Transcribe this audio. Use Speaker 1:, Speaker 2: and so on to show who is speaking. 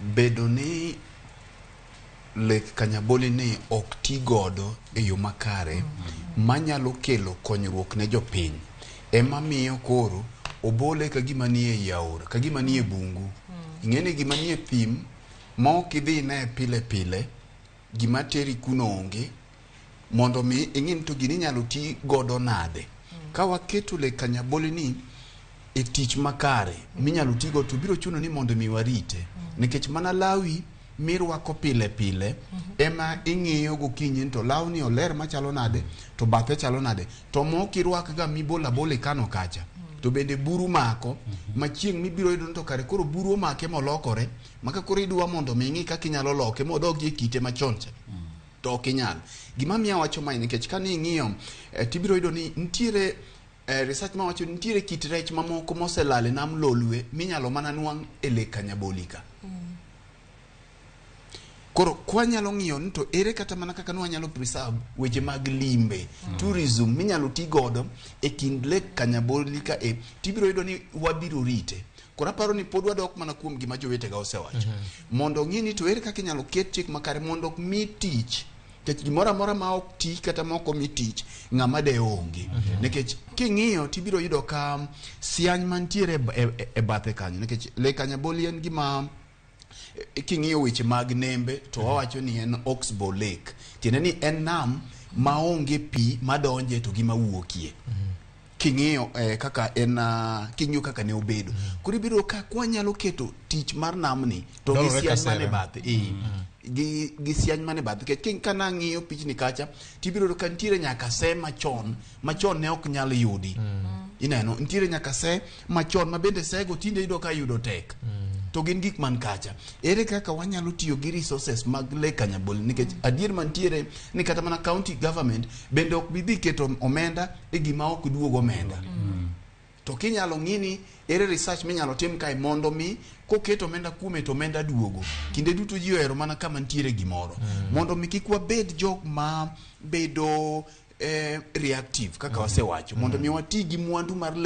Speaker 1: Bedo ni Lake Kanyaboli ni ok ti godo e yo makare manyalo kelo konyruok ne jopiny ema miyo koro obole ka gima nie ei aora, ka gima nie bungu. Ing'e ni gima nie thim ma ok idhi ine pile pile, gima teri kuno onge, mondo mi ing'e ni to gini inyalo ti godo nade. Ka waketo Lake Kanyaboli ni e tich makare minyalo tigo, to biro chuno ni mondo mi warite, nikech mana lawi mirwako pile pile ema ing'iyo gokinyi ni to lawni oler machalo nade, to bathe chalo nade, to mok irwak ga mibolo abola ikano kacha, to bende buru mako ma chieng' mibiro yudo ni to kare koro buru omake molokore, maka koro idwa mondo mi ing'i kaka inyalo loke modogi e kite machon cha, to ok inyal. Gima miyo awacho mae nikech kane ing'iyo tibiro yudo ni nitiere research mawacho ni nitiere kit rech mamoko moselal e nam Lolwe minyalo mana nwang' e Lake Kanyaboli ka. Koro kwanyalo ng'iyo ni to ere kata mana kaka nwanyalo preserve weche mag limbe, tourism minyalo ti godo e kind Lake Kanyaboli ka e, tibiro yudo ni wabiro rite. Koro aparo ni pod wadok mana kuom gima jowetega osewacho. Mondo ong'i ni to ere kaka inyalo ket chik makare mondo ok mi tich, nikech gimoro amora ma ok ti kata ma ok omi tich, ng'ama de onge. Nikech king'iyo tibiro yudo ka siany mantiere e bathe kanyo, nikech Lake Kanyaboli en gima king'iyo weche mag nembe to wawacho ni en oxbow lake, tiende ni en nam maonge pi madonje to gi mawuokie. King'iyo kaka en king'iyo kaka ne obedo, koro ibiro ka kwanyalo keto tich mar namni to gi
Speaker 2: Dolore
Speaker 1: siany mane
Speaker 2: kasera.
Speaker 1: bathe gi siany mane bathe, nikech ka nang'iyo pichni kacha tibiro yudo ka nitiere nyaka se machon machon ne ok nyal yudi. Ineno nitiere nyaka se machon ma bende sego tinde yudo ka yudo tek, to gin gik man kacha. Ere kaka wanyalo tiyo gi resources mag Lake Kanyaboli? Nikech adier mantiere ni kata mana county government bende ok bi dhi keto omenda e gima ok duog omenda. To kinyalo ng'i ni ere research minyalo tim kae mondo mi koket omenda kuome to omenda duogo. Kinde duto ji ohero mana kama nitiere gimoro, mondo mi kik wabed jok ma bedo reactive kaka wasewacho, mondo mi wati gi mwandu mar